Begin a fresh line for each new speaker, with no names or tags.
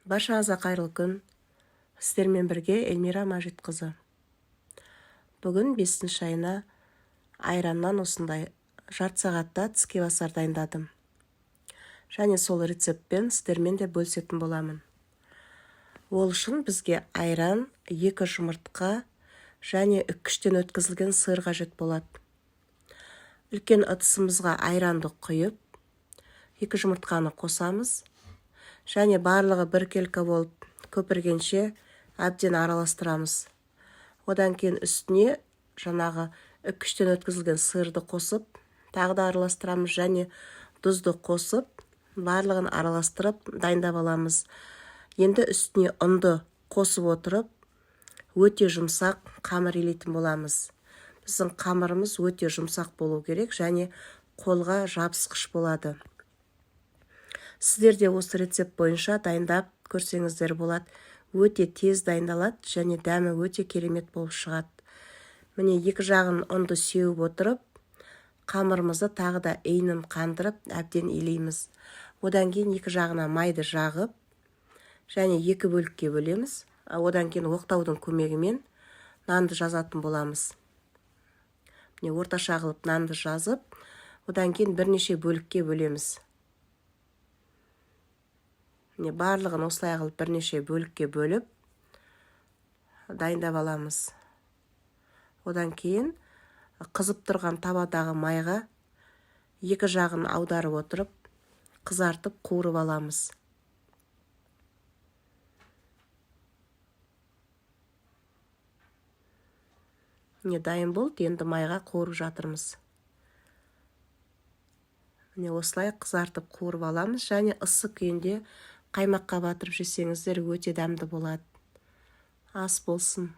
Баршаңызға қайырлы күн. Сіздермен бірге Эльмира Мажитқызы. Бүгін 5 айына айраннан осындай жарты сағатта тіске басар дайындадым. Және сол рецептпен сіздермен де бөлісетін боламын. Ол үшін бізге айран, 2 жұмыртқа және үккіштен өткізілген сыр қажет болады. Үлкен ыдысымызға айранды құйып, 2 жұмыртқаны қосамыз. Және барлығы біркелкі болып көпіргенше әбден араластырамыз. Одан кейін үстіне жаңағы үккіштен өткізілген сырды қосып, тағы да араластырамыз және тұзды қосып, барлығын араластырып дайындап аламыз. Енді үстіне ұнды қосып отырып, өте жұмсақ қамыр илейтін боламыз. Біздің қамырымыз өте жұмсақ болу керек және қолға жабысқыш болады. Сіздер де осы рецепт бойынша дайындап көрсеңіздер болады. Өте тез дайындалады және дәмі өте керемет болып шығады. Міне, екі жағын ұнды сеуіп отырып, қамырымызды тағы да иінін қандырып, әбден илейміз. Одан кейін екі жағына майды жағып, және екі бөлікке бөлеміз. Одан кейін оқтаудың көмегімен нанды жазатын боламыз. Міне, орташа қылып нанды жазып, одан кейін бірнеше бөлікке бөлеміз. Міне, барлығын осылай қылып бірнеше бөлікке бөліп дайындап аламыз. Одан кейін қызып тұрған табадағы майға екі жағын аударып отырып, қызартып қуырып аламыз. Міне, дайын болды, енді майға қуырып жатырмыз. Міне, осылай қызартып қуырып аламыз және ыссы күйінде қаймаққа батырып жесеңіздер өте дәмді болады. Ас болсын.